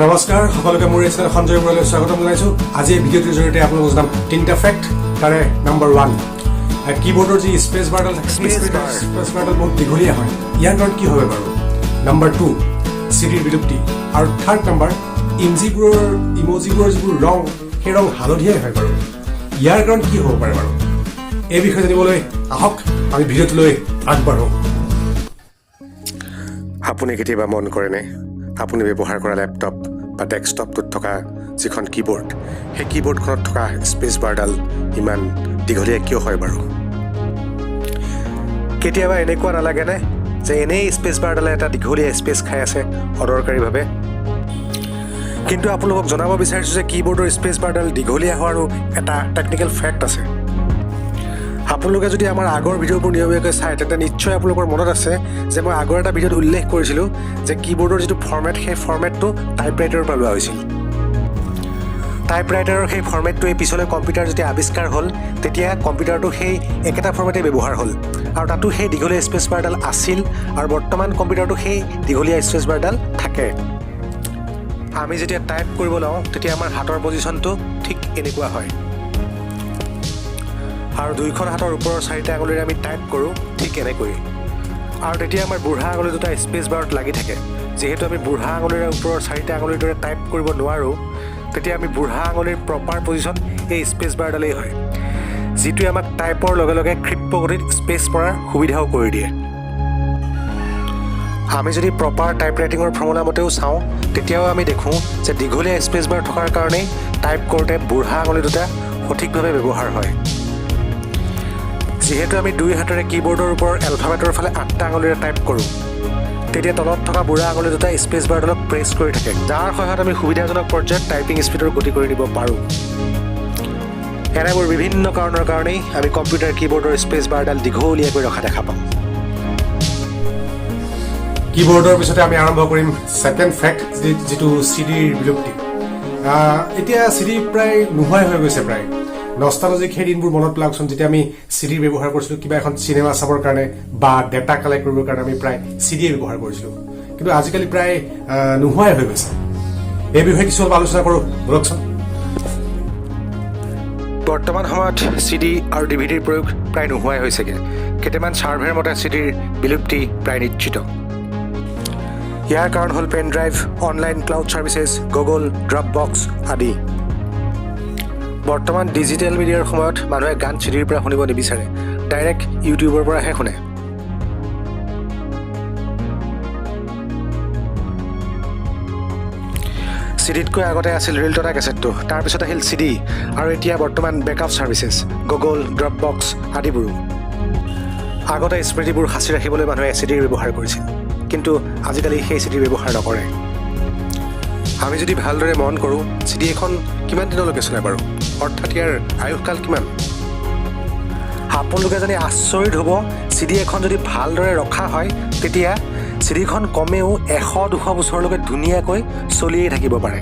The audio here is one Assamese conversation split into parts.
নমস্কাৰ সকলোকে, মোৰ এই চেনেল সঞ্জয় বৰালৈ স্বাগতম জনাইছোঁ। আজি এই ভিডিঅ'টোৰ জৰিয়তে আপোনালোকক জনাম তিনিটা ফেক্ট। তাৰে নম্বৰ 1, কীবৰ্ডৰ যি স্পেচ বাৰডাল থাকে, Space bar। Space বাৰডাল বহুত দীঘলীয়া হয়। ইয়াৰ কাৰণ কি হ'ব বাৰু? নম্বৰ 2, চিডিৰ বিলুপ্তি আৰু থাৰ্ড নম্বৰ, ইমজিবোৰৰ যিবোৰ ৰং, সেই ৰং হালধীয়াই হয় বাৰু। ইয়াৰ কাৰণ কি হ'ব পাৰে বাৰু? এই বিষয়ে জানিবলৈ আহক, আমি ভিডিঅ'টোলৈ আগবাঢ়োঁ। আপুনি কেতিয়াবা মন কৰেনে, আপুনি ব্যৱহাৰ কৰা লেপটপ বা ডেস্কটপটোত থকা যিখন কীবৰ্ড, সেই কীবৰ্ডখনত থকা স্পেচ বাৰডাল ইমান দীঘলীয়া কিয় হয় বাৰু? কেতিয়াবা এনেকুৱা নালাগেনে যে এনেই স্পেচ বাৰডালে এটা দীঘলীয়া স্পেচ খাই আছে অদৰকাৰীভাৱে? কিন্তু আপোনালোকক জনাব বিচাৰিছোঁ যে কীবৰ্ডৰ স্পেচ বাৰডাল দীঘলীয়া হোৱাৰো এটা টেকনিকেল ফেক্ট আছে। আপোনালোকে যদি আমাৰ আগৰ ভিডিঅ'বোৰ নিয়মীয়াকৈ চায়, তেন্তে নিশ্চয় আপোনালোকৰ মনত আছে যে মই আগৰ এটা ভিডিঅ'ত উল্লেখ কৰিছিলোঁ যে কীবৰ্ডৰ যিটো ফৰ্মেট, সেই ফৰ্মেটটো টাইপৰাইটাৰৰ পৰা লোৱা হৈছিল। টাইপৰাইটাৰৰ সেই ফৰ্মেটটোৱে পিছলৈ কম্পিউটাৰ যেতিয়া আৱিষ্কাৰ হ'ল, তেতিয়া কম্পিউটাৰটো সেই একেটা ফৰ্মেটেই ব্যৱহাৰ হ'ল আৰু তাতো সেই দীঘলীয়া স্পেচ বাৰডাল আছিল আৰু বৰ্তমান কম্পিউটাৰটো সেই দীঘলীয়া স্পেচ বাৰডাল থাকে। আমি যেতিয়া টাইপ কৰিব লওঁ, তেতিয়া আমাৰ হাতৰ পজিশ্যনটো ঠিক এনেকুৱা হয় আৰু দুইখন হাতৰ ওপৰৰ চাৰিটা আঙুলিৰে আমি টাইপ কৰোঁ ঠিক এনেকৈ আৰু তেতিয়া আমাৰ বুঢ়া আঙুলি দুটা স্পেচ বাৰত লাগি থাকে। যিহেতু আমি বুঢ়া আঙুলিৰে ওপৰৰ চাৰিটা আঙুলিৰ দৰে টাইপ কৰিব নোৱাৰোঁ, তেতিয়া আমি বুঢ়া আঙুলিৰ প্ৰপাৰ পজিশ্যন এই স্পেচ বাৰডালেই হয়, যিটোৱে আমাক টাইপৰ লগে লগে ক্ষিপ্ৰ গতিত স্পেচ পৰাৰ সুবিধাও কৰি দিয়ে। আমি যদি প্ৰপাৰ টাইপ ৰাইটিঙৰ ফৰ্মুলা মতেও চাওঁ, তেতিয়াও আমি দেখোঁ যে দীঘলীয়া স্পেচ বাৰ থকাৰ কাৰণেই টাইপ কৰোঁতে বুঢ়া আঙুলি দুটা সঠিকভাৱে ব্যৱহাৰ হয়। যিহেতু আমি দুই হাতেৰে কীবৰ্ডৰ ওপৰৰ এলফাবেটৰ ফালে আঠটা আঙুলিৰে টাইপ কৰোঁ, তেতিয়া তলত থকা বুঢ়া আঙুলি দুটা স্পেচ বাৰডালক প্ৰেছ কৰি থাকে, যাৰ সহায়ত আমি সুবিধাজনক পৰ্যায়ত টাইপিং স্পীডৰ গতি কৰি নিব পাৰোঁ। এনেবোৰ বিভিন্ন কাৰণৰ কাৰণেই আমি কম্পিউটাৰ কীবৰ্ডৰ স্পেচ বাৰডাল দীঘলীয়াকৈ ৰখা দেখা পাওঁ। কীবৰ্ডৰ পিছতে আমি আৰম্ভ কৰিম ছেকেণ্ড ফেক্ট, যিটো চিডিৰ বিলুপ্তি। এতিয়া চিডি প্ৰায় নোহোৱাই হৈ গৈছে প্ৰায়। নষ্টালজিক সেই দিনবোৰ মনত পেলাওকচোন, যেতিয়া আমি চিডিৰ ব্যৱহাৰ কৰিছিলোঁ কিবা এখন চিনেমা চাবৰ কাৰণে বা ডেটা কালেক্ট কৰিবৰ কাৰণে আমি প্ৰায় চিডিয়ে ব্যৱহাৰ কৰিছিলোঁ। কিন্তু আজিকালি প্ৰায় নোহোৱাই হৈ গৈছে। এই বিষয়ে কিছু অলপ আলোচনা কৰোঁ ব'লকচোন। বৰ্তমান সময়ত চিডি আৰু ডিভিডিৰ প্ৰয়োগ প্ৰায় নোহোৱাই হৈছেগৈ। কেইটামান ছাৰ্ভেৰ মতে চিডিৰ বিলুপ্তি প্ৰায় নিশ্চিত। ইয়াৰ কাৰণ হ'ল pen drive, online cloud services, Google, drop box আদি। বৰ্তমান ডিজিটেল মিডিয়াৰ সময়ত মানুহে গান চিডিৰ পৰা শুনিব নিবিচাৰে, ডাইৰেক্ট ইউটিউবৰ পৰাহে শুনে। চিডিতকৈ আগতে আছিল ৰিল টনা কেছেটটো, তাৰপিছত আহিল চিডি আৰু এতিয়া বৰ্তমান backup services, Google, drop box আদিবোৰো। আগতে স্মৃতিবোৰ সাঁচি ৰাখিবলৈ মানুহে চিডিৰ ব্যৱহাৰ কৰিছিল, কিন্তু আজিকালি সেই চিডিৰ ব্যৱহাৰ নকৰে। আমি যদি ভালদৰে মন কৰোঁ, চিডি এখন কিমান দিনলৈকে চলে বাৰু? অৰ্থাৎ ইয়াৰ আয়ুসকাল কিমান? আপোনালোকে জানি আচৰিত হ'ব, চিডি এখন যদি ভালদৰে ৰখা হয়, তেতিয়া চিডিখন কমেও 100-200 বছৰলৈকে ধুনীয়াকৈ চলিয়েই থাকিব পাৰে।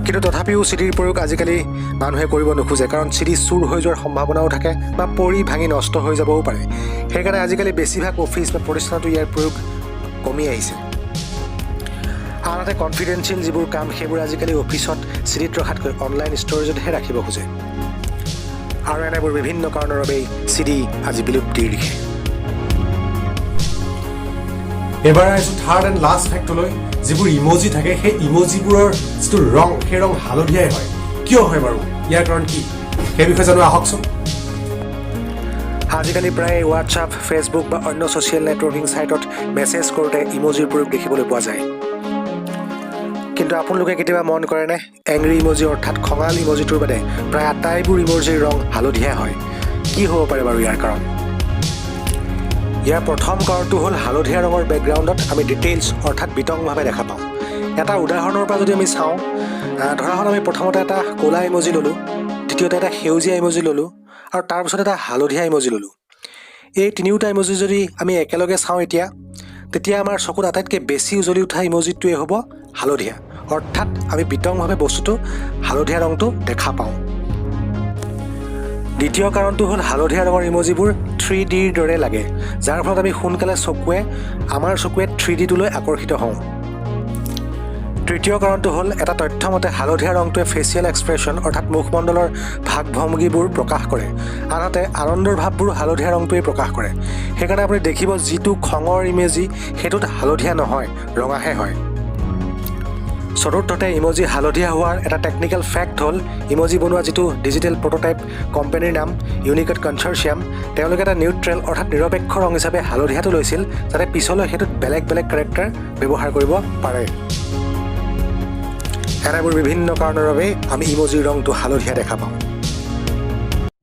কিন্তু তথাপিও চিডিৰ প্ৰয়োগ আজিকালি মানুহে কৰিব নোখোজে, কাৰণ চিডি চুৰ হৈ যোৱাৰ সম্ভাৱনাও থাকে বা পৰি ভাঙি নষ্ট হৈ যাবও পাৰে। সেইকাৰণে আজিকালি বেছিভাগ অফিচ বা প্ৰতিষ্ঠানতো ইয়াৰ প্ৰয়োগ কমি আহিছে। আনহাতে কনফিডেঞ্চিয়েল যিবোৰ কাম, সেইবোৰ আজিকালি অফিচত চিডিত ৰখাতকৈ অনলাইন ষ্ট'ৰেজতহে ৰাখিব খোজে। আৰু এনেবোৰ বিভিন্ন কাৰণৰ বাবেই চিডি আজি বিলুপ্তিৰ দিশে। এইবাৰ আহিছোঁ থাৰ্ড এণ্ড লাষ্ট ফেক্টলৈ। যিবোৰ ইমজি থাকে, সেই ইমজিবোৰৰ যিটো ৰং, সেই ৰং হালধীয়াই হয়। কিয় হয় বাৰু? ইয়াৰ কাৰণ কি? সেই বিষয়ে জানো আহকচোন। আজিকালি প্ৰায় হোৱাটছআপ, ফেচবুক বা অন্য ছ'চিয়েল নেটৱৰ্কিং ছাইটত মেছেজ কৰোঁতে ইমজিৰ প্ৰয়োগ দেখিবলৈ পোৱা যায়। কিন্তু আপোনালোকে কেতিয়াবা মন কৰেনে, এংৰি ইমজি অৰ্থাৎ খঙাল ইমজিটোৰ বাদে প্ৰায় আটাইবোৰ ইমজিৰ ৰং হালধীয়া হয়? কি হ'ব পাৰে বাৰু ইয়াৰ কাৰণ? ইয়াৰ প্ৰথম কাৰণটো হ'ল হালধীয়া ৰঙৰ বেকগ্ৰাউণ্ডত আমি ডিটেইলছ অৰ্থাৎ বিতংভাৱে দেখা পাওঁ। এটা উদাহৰণৰ পৰা যদি আমি চাওঁ, ধৰা হ'ল আমি প্ৰথমতে এটা ক'লা ইমজি ল'লোঁ, দ্বিতীয়তে এটা সেউজীয়া ইমজি ল'লোঁ আৰু তাৰপিছত এটা হালধীয়া ইমজি ল'লোঁ। এই তিনিওটা ইমজি যদি আমি একেলগে চাওঁ এতিয়া, তেতিয়া আমাৰ চকুত আটাইতকৈ বেছি উজলি উঠা ইমজিটোৱে হ'ব হালধীয়া। অৰ্থাৎ আমি বিতংভাৱে বস্তুটো হালধীয়া ৰংটো দেখা পাওঁ। দ্বিতীয় কাৰণটো হ'ল হালধীয়া ৰঙৰ ইমজিবোৰ 3Dৰ দৰে লাগে, যাৰ ফলত আমি সোনকালে আমাৰ চকুৱে 3Dটোলৈ আকৰ্ষিত হওঁ। তৃতীয় কাৰণটো হ'ল, এটা তথ্য মতে হালধীয়া ৰংটোৱে ফেচিয়েল এক্সপ্ৰেছন অৰ্থাৎ মুখমণ্ডলৰ ভাৱ ভংগীবোৰ প্ৰকাশ কৰে। আনহাতে আনন্দৰ ভাৱবোৰো হালধীয়া ৰংটোৱেই প্ৰকাশ কৰে। সেইকাৰণে আপুনি দেখিব, যিটো খঙৰ ইম'জি সেইটোত হালধীয়া নহয়, ৰঙাহে হয়। চতুৰ্থতে, ইম'জি হালধীয়া হোৱাৰ এটা টেকনিকেল ফেক্ট হ'ল, ইম'জি বনোৱা যিটো ডিজিটেল প্ৰট'টাইপ কোম্পানীৰ নাম ইউনিকড কনচৰ্চিয়াম, তেওঁলোকে এটা নিউট্ৰেল অৰ্থাৎ নিৰপেক্ষ ৰং হিচাপে হালধীয়াটো লৈছিল, যাতে পিছলৈ সেইটোত বেলেগ বেলেগ কেৰেক্টাৰ ব্যৱহাৰ কৰিব পাৰে। এনেবোৰ বিভিন্ন কাৰণৰ বাবেই আমি ইম'জিৰ ৰংটো হালধীয়া দেখা পাওঁ।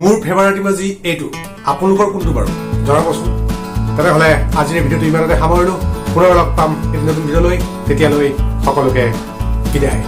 মোৰ ফেভাৰিট ইম'জি এইটো। আপোনালোকৰ কোনটো বাৰু জনাবচোন। তেনেহ'লে আজিৰ এই ভিডিঅ'টো ইমানতে সামৰিলোঁ। পুনৰ লগ পাম এটি নতুন ভিডিঅ' লৈ। তেতিয়ালৈ সকলোকে বিদায়।